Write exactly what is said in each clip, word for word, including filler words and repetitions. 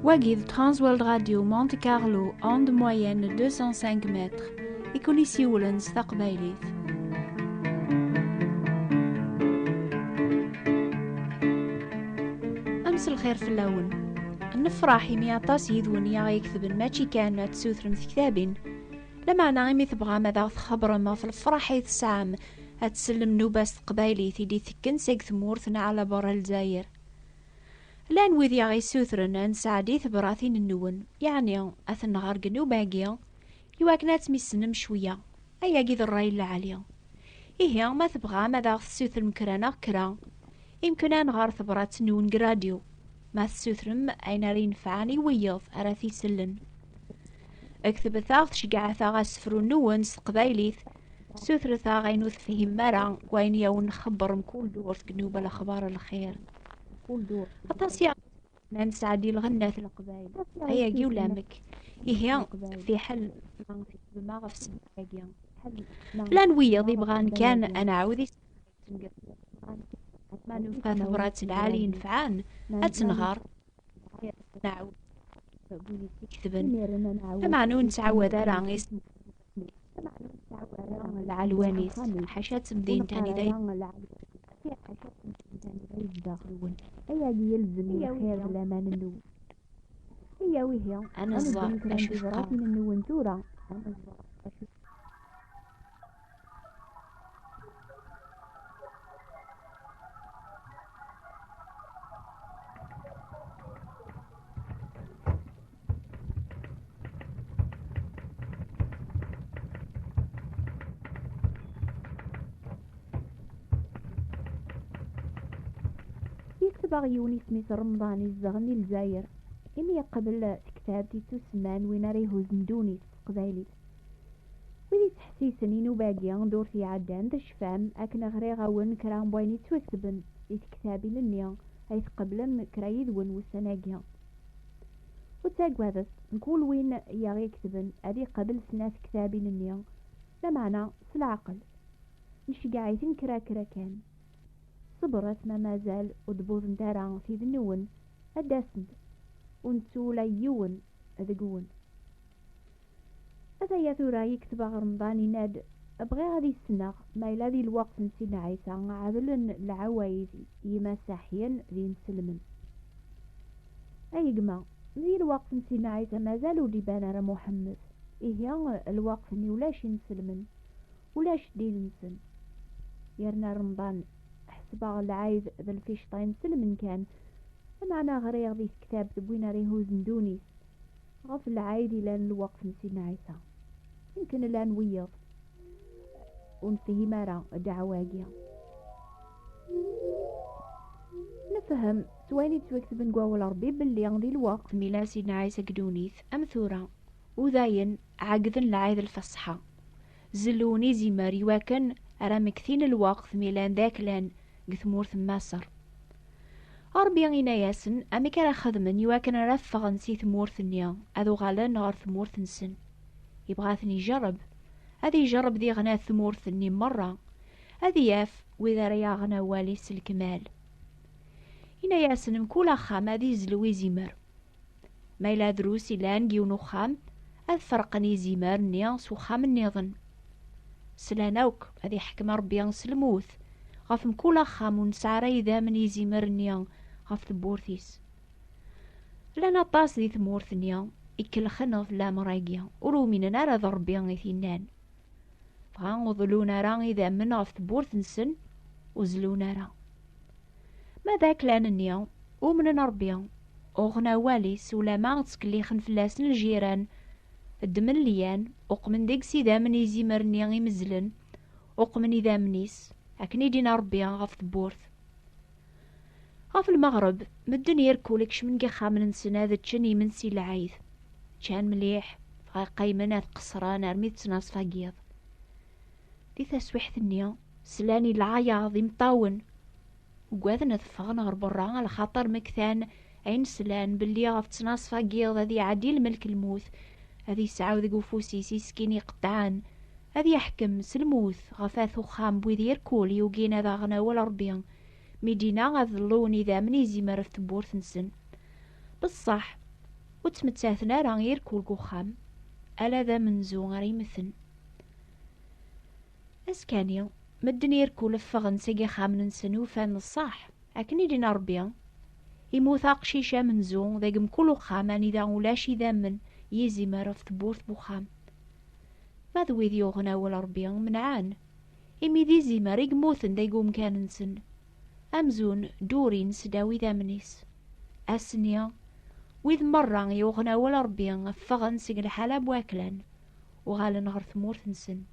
Wagi d Transworld Radio Monte Carlo, onde moyenne deux cent cinq mètres, i kun-isiwlen s taqbaylit. Amselxir fell-awen. Nefṛeḥ imi aṭas yid-wen i aɣ-iketben, mačči kan ad tsutrem tektabin, lameɛna imi tebɣam ad aɣ-txebbrem ɣef lefṛaḥ i tesɛam ad tsellem nnuba s teqbaylit i d-itekken seg tmurt n ɛla berra Lezzayer. Llan wid i aɣ-issutren ad nesɛeddi tebratin-nwen, yeɛni ad ten-nɣer deg nnuba-agi, iwakken ad temyessnem cwiya. Ayagi d ṛṛay n lɛali. Ihi, ma tebɣam ad aɣ-tessutrem kra neɣ kra, imken ad nɣer tebṛat-nwen deg rradyu. Ma tessutrem ayen ara inefɛen i wiyeḍ ara t-isellen. Ketbet-aɣ, ceggɛet-aɣ asefru-nwen s teqbaylit, sutret-aɣ ayen ur tefhimem ara, wayen i awen-nxebber mkul ddurt deg nnuba lexbar n lxir. Aṭas i ma nesɛeddi lɣennat n Leqbayel. Ayagi ulamek. Ihi, fiḥel ma tḥebbem ɣef ssebba-agi. Llan wiyaḍ ibɣan kan ad nɛawed i ma nufa tebrat lɛali yenfɛen, ad tt-nɣer. Nɛawed. Win i tt-iketben. Lameɛna ur nettɛawad ara isem. Lɛalwan-is, ḥaca d temdint anida yezdeɣ yiwen. Ayagi ilzem lxir d laman-nwen. Iyaw ihi, ad neẓẓer acu teqqareḍ. Ad neẓẓer kra n tebratin-nwen tura. Ad neẓẓer acu Yekteb-aɣ yiwen isem-is Remḍan, izedɣen i Lezzayer, imi yeqbel tektabt ittusemman Win ara ihuzzen ddunit s teqbaylit. Wid yettḥessisen i nnuba-agi ddurt iɛeddan, tecfam akken ɣriɣ-awen kra n wayen yettwaketben di tektabin-nni ay tqeblem kra yid-wen wussan-agi. Ur ttagadet, mkul win i aɣ-iketben ad iqabel snat tektabin-nni, lameɛna s leɛqel. Nceggeɛ-iten kra kra kan. Ṣebret ma mazal ur d-wwḍent ara tid-nwen, ad d-asent. Ur nettu ula yiwen deg-wen. Ataya tura yekteb-aɣ Remḍan, yenna-d: "Bɣiɣ ad issneɣ ma yella di lweqt n Sidna Ɛisa ɛedlen lɛawayed i yimasaḥyen d inselmen." Ay gma, di lweqt n Sidna Ɛisa mazal ur d-iban ara Muḥemmed. Ihi, lweqt-nni ulac inselmen, ulac ddin-nsen. Yerna Remḍan, ḥesbeɣ lɛayed d lficṭa inselmen kan, lameɛna ɣriɣ di tektabt n Win ara ihuzzen ddunit ɣef lɛayed ilan lweqt n Sidna Ɛisa. Yemken llan wiyaḍ ur nefhim ara ddeɛwa-agi. Nefhem s wayen yettwaketben deg wawal Ṛebbi belli di lweqt mi yella Sidna Ɛisa deg ddunit am tura, udayen ɛeggden lɛid lfeṣḥa, zellun izimer iwakken ara mmektin lweqt mi llan d aklan deg tmurt n Maṣer. Ṛebbi yenna-yasen amek ara xedmen iwakken ara ffɣen si tmurt-nni, ad uɣalen ɣer tmurt-nsen. Yebɣa ad ten-ijerreb, ad ijerreb diɣen at tmurt-nni merra, ad yaf wid ara yaɣen awal-is s lekmal. Yenna-yasen mkul axxam ad izlu izimer. Ma yella drus yellan deg yiwen uxxam, ad ferqen izimer-nni s uxxam nniḍen. Slan akk ad iḥkem Ṛebbi s lmut ɣef mkul axxam ur nesɛi ara idammen izimer-nni ɣef tewwurt-is. Llan aṭas di tmurt-nni ikellxen ɣef lamer-agi, ur uminen ara d Ṛebbi i t-innan. Dɣa ur ḍlun ara idammen ɣef tewwurt-nsen, ur zlun ara. Ma d aklan-nni, umnen Ṛebbi, uɣen awal-is, ulama ttkellixen fell-asen ljiran, ddmen lyan, uqmen deg-s idammen izimer-nni imezlen, uqmen idammen-is, akken i d-yenna Ṛebbi ɣef tewwurt. Ɣef lmeɣreb, medden irkul kecmen deg ixxamen-nsen ad ččen imensi n lɛid. Ččan mliḥ, dɣa qqimen ad qeṣṣren armi d ttnaṣfa n yiḍ. Di taswiḥt-nni, slan i leɛyaḍ imeṭṭawen. Ugaden ad ffɣen ɣer berra, alaxaṭer mmektan ayen slan belli ɣef ttnaṣfa n yiḍ ad iɛeddi lmelk lmut, ad isɛu deg ufus-is iskin iqeṭṭɛen, ad yeḥkem s lmut ɣef at uxxam n wid irkul yugin ad aɣen awal Ṛebbi, mi d-yenna ad ḍlun idammen izimer ɣef tewwurt-nsen. Beṣṣeḥ, ur ttmettaten ara irkul deg uxxam, ala d amenzu ara imeten. Azekka-nni, medden irkul ffɣen seg ixxamen-nsen, ufan ṣṣeḥ, akken i d-yenna Ṛebbi, immut aqcic amenzu deg mkul uxxam anida ulac idammen yizimer ɣef tewwurt n uxxam. Ma d wid yuɣen awal Ṛebbi, menɛen, imi d izimer i yemmuten deg umkan-nsen, amzun ddurin seddaw idammen-is. Ass-nni, wid merra yuɣen awal Ṛebbi ffɣen seg lḥala n waklan, uɣalen ɣer tmurt-nsen.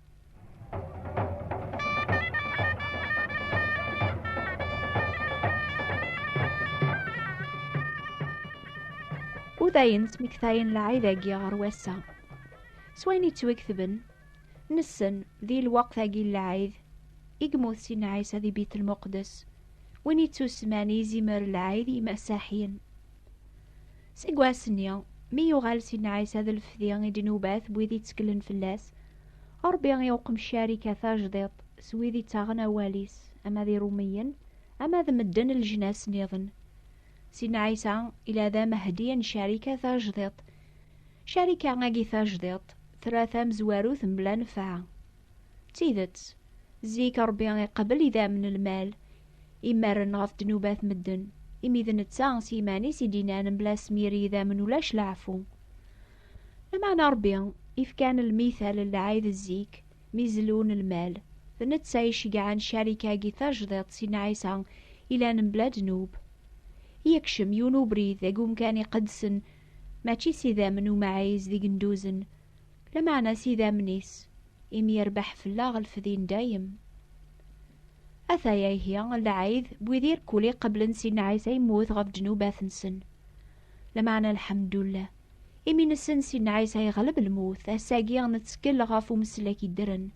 U dayen ttmektayen lɛid-agi ɣer wass-a. S wayen yettwaketben, nessen di lweqt-agi n lɛid i yemmut Sidna Ɛisa di Bit Lmuqdes, win yettusemman i izimer n lɛid i imasaḥiyen. Seg wass-nni, mi yuɣal Sidna Ɛisa d lefdi i ddnubat n wid yetteklen fell-as, Ṛebbi iqum ccarika tajdiṭ s wid ittaɣen awal-is, ama d Iṛumiyen, ama d medden n leǧnas nniḍen. Sidna Ɛisa ila d amehdi n ccarika tajdiṭ. Ccarika-agi tajdiṭ terra tamezwarut mebla nnfeɛ. D tidet, zik Ṛebbi iqebbel idammen n lmal, imaren ɣef ddnubat medden, imi d netta s yiman-is i d-yennan mebla asmir n yidammen ulac leɛfu. Lameɛna Ṛebbi ifkan lmital n lɛid zik, mi zellun lmal, d netta iceggɛen ccarika-agi tajdiṭ Sidna Ɛisa ilan mebla ddnub. Yekcem yiwen ubrid deg umkan iqedsen, mačči s idammen umaɛiz d igenduzen, lameɛna s idammen-is, imi yerbeḥ fell-aɣ lefdi n dayem. Ataya ihi lɛid n wid irkul iqeblen Sidna Ɛisa yemmut ɣef ddnubat-nsen. Lameɛna lḥemdullah, imi nessen Sidna Ɛisa yeɣleb lmut, ass-agi nettkel ɣef umeslak yeddren.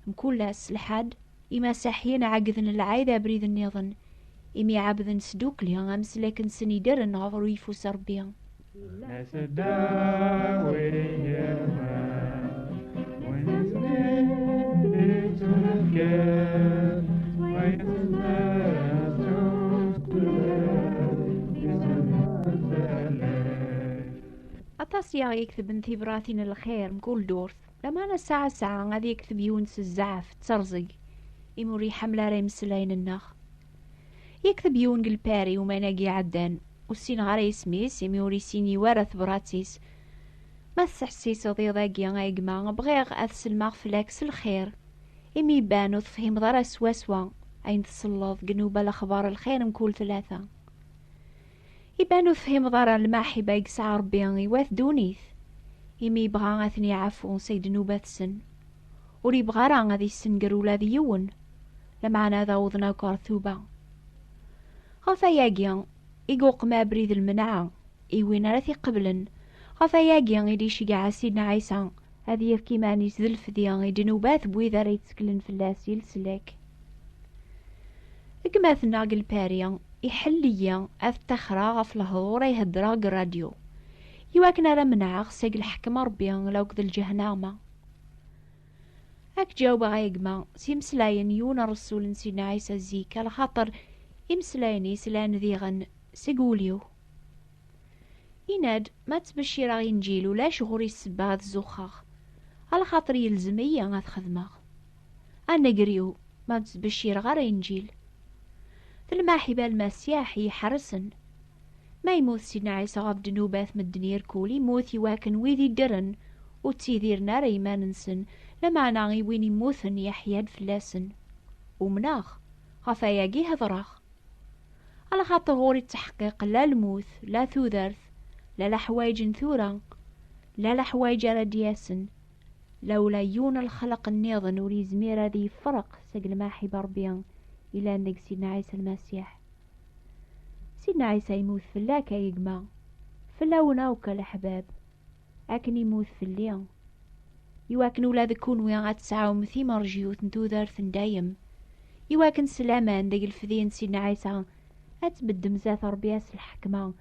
Mkul ass lḥad, imasaḥiyen ɛeggden lɛid abrid nniḍen, imi ɛebden s dukli ameslak-nsen iddren ɣef uyeffus Ṛebbi. Seddaw i yirman, win isem-is ittunefken, ma yesmar ad tusked, isem-is Aṭas i aɣ-iketben tibratin n lxir mkul ddurt, lameɛna ssaɛa ssaɛa ad yekteb yiwen s zzɛaf d terẓeg, imi ur iḥemmel ara imeslayen-nneɣ. Yekteb yiwen deg Lpari umaynag iɛeddan, ur ssineɣ ara isem-is imi ur isini ara tebrat-is. Ma tesseḥsiseḍ iḍ-agi a gma, bɣiɣ ad sellmeɣ fell-ak s lxir, imi iban ur tefhimeḍ ara swaswa ayen tselleḍ deg nnuba lexbar lxir mkul tlata. Iban ur tefhimeḍ ara lmaḥiba i yesɛa Ṛebbi i wat ddunit, imi yebɣa ad ten-iɛafu seg ddnubat-sen. Ur yebɣi ara ad yessenger ula d yiwen, lameɛna ad awḍen akk ɣer tuba. Ɣef ayagi i yuqem abrid n lmenɛa i win ara t-iqeblen. Ɣef ayagi i d-iceggeɛ Sidna Ɛisa ad yefk iman-is d lefdi i ddnubat n wid ara yetteklen fell-as i leslak. Gma-tneɣ deg Lpari iḥell-iyi ad ttaxreɣ ɣef lehdur ay heddreɣ deg rradyu, iwakken ara menɛeɣ seg lḥekma Ṛebbi lakked lǧehnaṛma. Ad k-ǧawbeɣ ay gma s imeslayen n yiwen n ṛṛsul n Sidna Ɛisa zik, alaxaṭer imeslayen-is llan diɣen seg wul-iw. Yenna-d, ma ttbeccireɣ Inǧil ulac ɣur-i ssebba ad zuxxeɣ, alaxaṭer yelzem-iyi ad xedmeɣ. Anegriw ma ur ttbeccireɣ ara Inǧil. D lmaḥiba n Lmasiḥ i yi-ḥersen. Ma yemmut Sidna Ɛisa ɣef ddnubat medden irkul, yemmut i wakken wid iddren ur ttidiren ara iman-nsen, lameɛna i win immuten yeḥya-d fell-asen. Umneɣ, ɣef ayagi hedreɣ. Alaxaṭer ɣur-i ttḥeqqiq la lmut, la tudert, la leḥwayeǧ n tura, la leḥwayeǧ ara d-yasen, lawla yiwen n lxelq nniḍen ur yezmir ad yefreq seg lmaḥiba Ṛebbi ilan deg Sidna Ɛisa Lmasiḥ. Sidna Ɛisa yemmut fell-ak a gma, fell-awen akk a leḥbab, akken immut fell-i, iwakken ula d kunwi ad tesɛum timerjyut n tudert n dayem, iwakken s laman deg lefdi n Sidna Ɛisa ad tbeddem zdat Ṛebbi-as lḥekma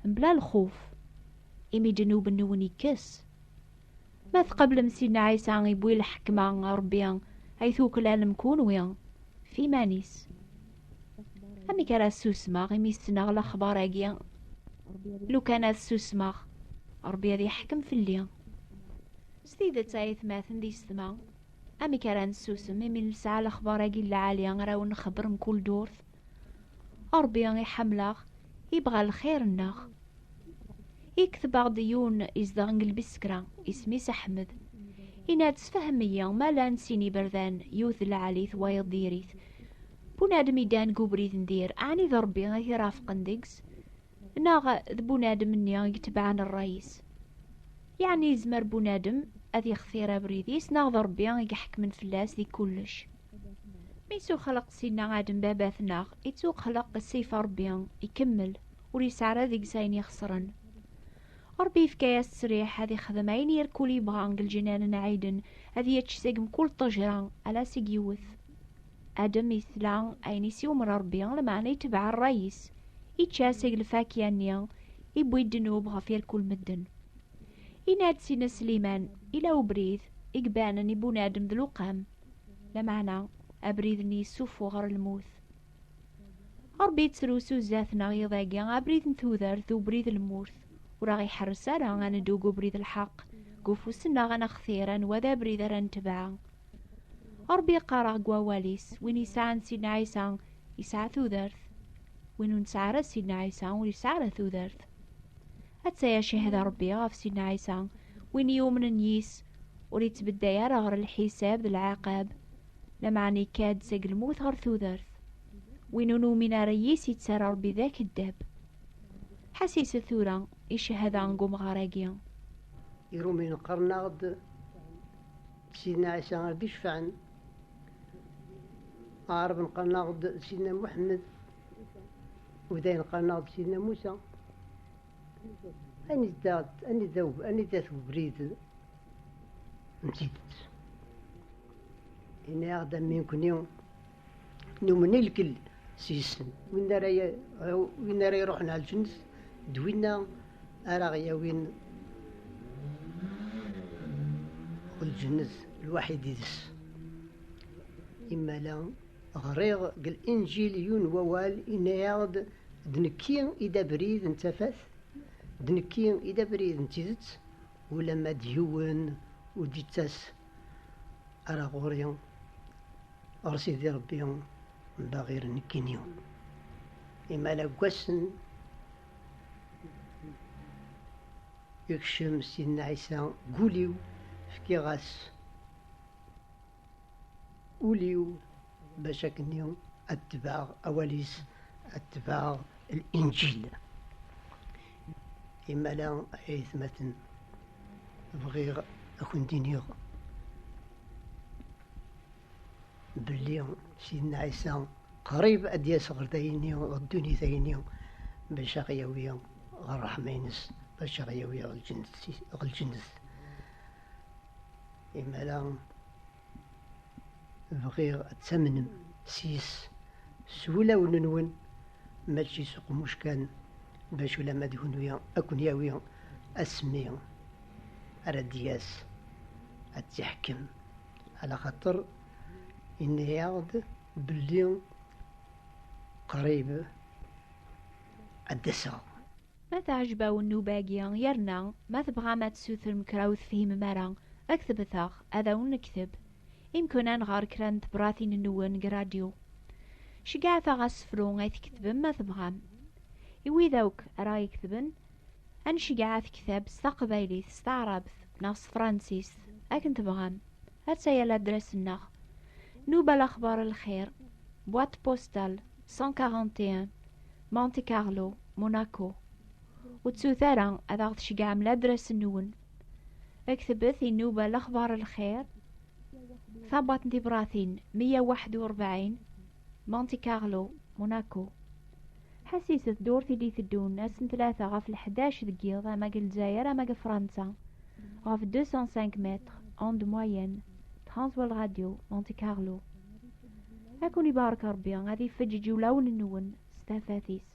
mebla lxuf, imi ddnub-nwen ikkes. Ma tqeblem Sidna Ɛisa iwwi lḥekma n Ṛebbi ay tuklalem kunwi f iman-is. Amek ara susmeɣ imi ssneɣ lexbar-agi? Lukan ad susmeɣ, Ṛebbi ad iḥkem fell-i. S tidet ay atmaten d yessetma, amek ara nessusem imi nesɛa lexbar-agi n lɛali ara wen-nxebber mkul ddurt? Ṛebbi iḥemmel-aɣ, ibɣa lxir-nneɣ. Ikteb-aɣ-d yiwen izedɣen deg lbisekra, isem-is Ḥmed. Yenna-d: "Sfehem-iyi, ma llan sin iberdan, yiwet d lɛali-t, wayeḍ diri-t. Bunadem iddan deg ubrid n dir, ɛni d Ṛebbi i t-irafqen deg-s? Neɣ d bunadem-nni i itebɛen ṛṛay-is? Yeɛni yezmer bunadem ad yextir abrid-is, neɣ d Ṛebbi i iḥekmen fell-as di kullec?" Mi s-uxleq Sidna Adem baba-tneɣ, ittuxleq s ssif Ṛebbi, ikemmel, ur yesɛi ara deg-s ayen ixesren. Ṛebbi yefka-yas ttesriḥ ad ixdem ayen irkul yebɣa deg lǧinan n Ɛiden, ad yečč seg mkul ṭṭejra, ala seg yiwet. Adem itla ayen i s-yumer Ṛebbi, lameɛna itbeɛ ṛṛay-is, ičča seg lfakya-nni, iwwi ddnub ɣef irkul medden. Yenna-d Sidna Sliman: "Ila ubrid i ibanen i bunadem d luqam, lameɛna abrid-nni yessufuɣ ɣer lmut." Ṛebbi yettrusu zdat-neɣ iḍ-agi abrid n tudert d ubrid n lmut, ur aɣ-iḥerres ara ad neddu deg ubrid n lḥeqq, deg ufus-nneɣ ad nextir anwa d abrid ara netbeɛ. Ṛebbi yeqqar-aɣ deg wawal-is: "Win yesɛan Sidna Ɛisa, yesɛa tudert. Win ur nesɛi ara Sidna Ɛisa, ur yesɛi ara tudert." Attaya cihda Ṛebbi ɣef Sidna Ɛisa: "Win yumnen yis, ur yettbedday ara ɣer lḥisab d lɛaqab, lameɛna ikka-d seg lmut ɣer tudert. Win ur numin ara yis, yettarra Ṛebbi d akeddab." Ḥassiset tura i cchada deg umɣar-agi. Iṛumyen qqaren-aɣ-d Sidna Ɛisa ar d-icefɛen. Aɛraben qqaren-aɣ-d Sidna Muḥemmed. Udayen qqaren-aɣ-d Sidna Musa. Anida, anida, anida-t ubrid n tidet? Yenna-yaɣ-d: "Am nekkni numen i lkell s yis-sen. Win ara ya-, win ara iruḥen ɣer lǧennet, d winna ara ɣ-yawin ɣer lǧennet lwaḥid yid-s." Imala ɣriɣ deg Linǧil yiwen wawal, yenna-yaɣ-d: "D nekki i d abrid n tafat, d nekki i d abrid n tidet, ulamma d yiwen ur d-ittas ara ɣur-i, ɣer Sidi Ṛebbi, mbaɣir nekkini." Imala deg wassen yekcem Sidna Ɛisa deg wul-iw, fkiɣ-as ul-iw bac akkenni ad tebɛeɣ awal-is, ad tebɛeɣ Linǧil. Imala, ay atmaten, bɣiɣ ad kent-iniɣ belli Sidna Ɛisa qrib ad d-yas ɣer dayenni, ɣer ddunit-ayenni, bac aɣ-yawi ɣer ṛṛeḥma-ines, bac aɣ-yawi ɣer lǧennet, ɣer lǧennet. Imala bɣiɣ ad tamnem s yis s wulawen-nwen, mačči s uqemmuc kan, bac ulamma d kunwi ad ken-yawi asmi ara d-yas ad tt-iḥkem, ala xaṭer yenna-yaɣ-d belli qrib ad d-aseɣ. Ma teɛjeb-awen nnuba-agi, yerna ma tebɣam ad tessutrem kra ur tefhimem ara, ketbet-aɣ, ad awen-nekteb. Imken ad nɣer kra n tebratin-nwen deg radyu. Ceggɛet-aɣ asefru ay tketbem ma tebɣam. I wid akk ara iketben, ad nceggeɛ ad tektab s taqbaylit, s taɛrabt, neɣ s tefransist, akken tebɣam. Attaya ladres-nneɣ: Nuba Lexbar Lxir, boîte postale cent quarante et un, Monte Carlo, Monaco. Ur ttut ara ad aɣ-tceggɛem ladres-nwen. Ktbet i Nuba Lexbar Lxir, tabwaṭ n tibratin meyya u waḥed u rebɛin, Monte Carlo, Monaco. Ḥassiset ddurt i d-iteddun ass n tlata ɣef leḥdac deg yiḍ, ama deg Lezzayer ama deg Fransa, ɣef deux cent cinq mètres, onde moyenne, Transworld Radio, Monte Carlo. Ad ken-ibarek Ṛebbi, ad ifeǧǧeǧ ulawen-nwen s tafat-is.